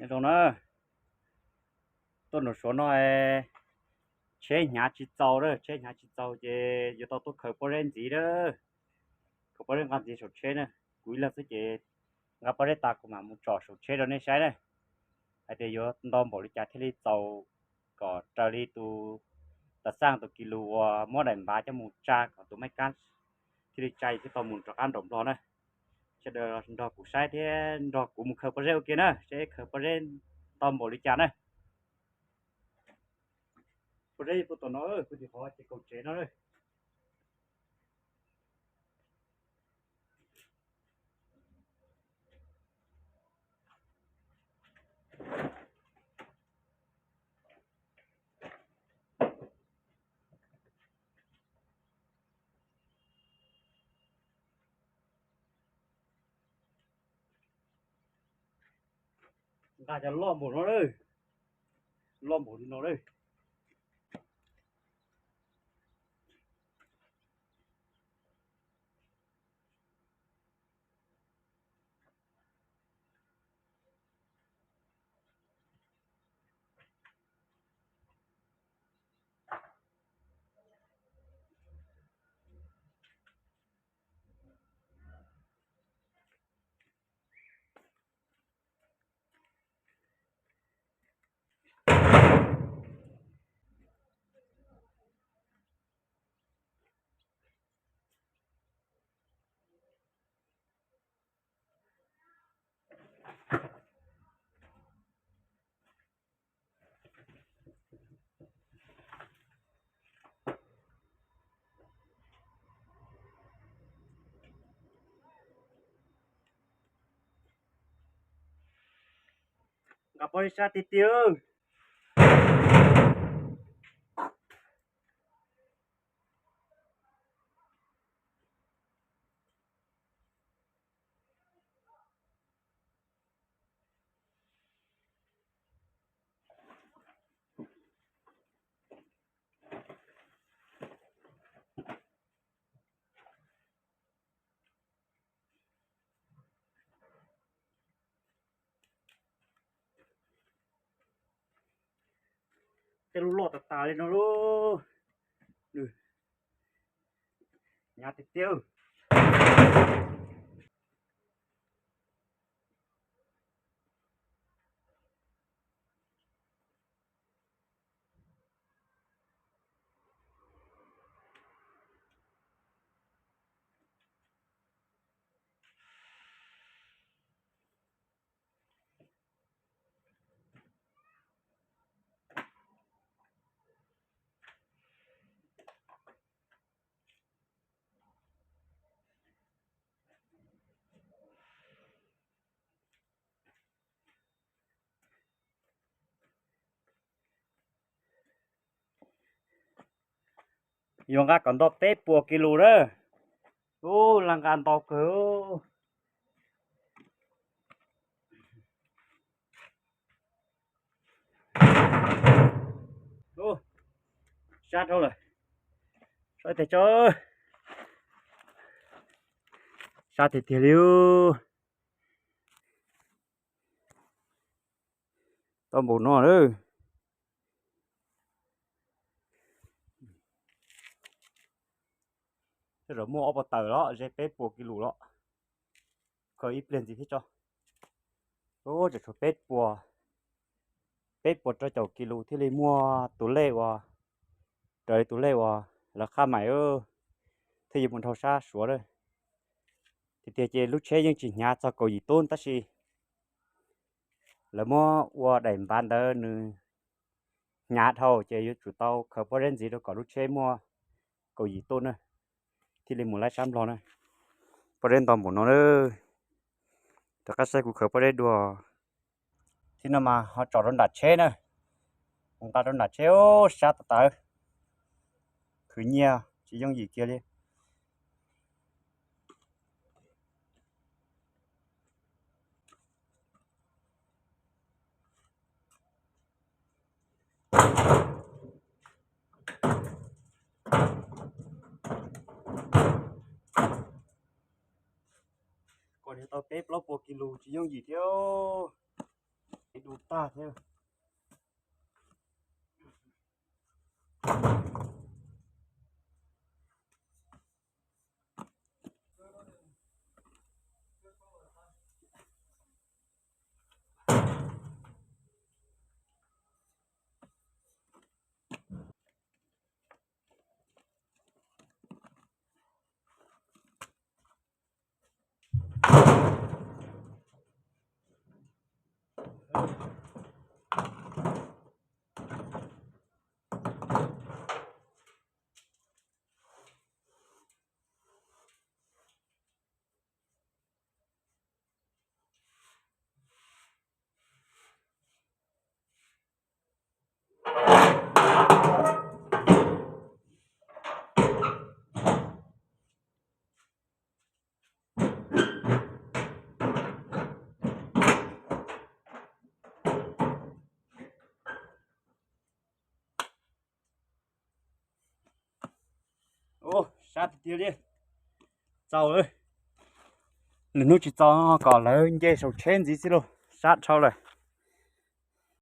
Nyob zoo na, tuaj nram Suav no tsheb hnyav tsis txaus a, tsheb hnyav tsis txaus ces yuav tau tuaj khaws pob zeb ntxiv a. Khaws pob zeb nqa ntxiv saum tsheb na. Kuv ib leeg xwb ces nqa pob zeb tas kuv mam mus tsom saum tsheb rau nej saib na, hais tias yuav nto npaum li cas thiaj li txaus kom raws li tus tas xaj tus kis lus uas muab daim npav coj mus tsa kom tus mej kab thiaj li tsa thiaj tau mus rov qab nraum Nplog na. Sawv daws nrog kuv saib thiab nrog kuv mus khaws pob zeb ua ke na, seb khaws pob zeb nto npaum li cas na. Pob zeb puag tom no, puag tim qhov ces kaum tsev no. Nqa cov loj npaum no lawm, loj npaum li no lawm. Nqa pob zeb sab tiag tiag. Tej lub loj tas tas li no lauj. Hnyav tiag tiag. Yuav nqa kom nto peb puas kis lus na. Ub, laj nqa ntau kawg. Sab dhau lawm. Sab tiag tso. Sab tiag tiag li. Tau npaum no lawm. Tej zaum muaj ob puas tawm los ze peb puas kis lus los. Khaws ib pliag ntxiv thiab tso. Ub, tseem tshuav peb puas, peb puas rau caum kis lus thiaj li muaj tus lej uas raws li tus lej uas lawv qhab mais thiaj yuav mus dhau sab Suav lawm. Tiag tiag ces lub tsheb yeej tsis hnyav txog kaum yim tub tab sis lawv muab ua daim npav ntawd nws hnyav dhau ces yuav tsum tau khaws pob zeb ntxiv rau kom lub tsheb muaj kaum yim tub na, thiaj li mus laib sab Nplog na. Pob zeb nto npaum no na. Rov qab saib kuv khaws pob zeb dua. Tib no mas ho tsom rau nram tsheb na. Nqa rau nram tsheb, sab tas tas. Khwv nyiaj tsis yooj yim kiag li. Kom tau peb plaub puas kis lus tsis yooj yim thiab. Tus tag thiab. Ua, sab tiag tiag li. Txaus lawm. Lwm hnub tsis txaus no kom lawv nce saum tsheb ntxiv xwb lauj, sab dhau lawm.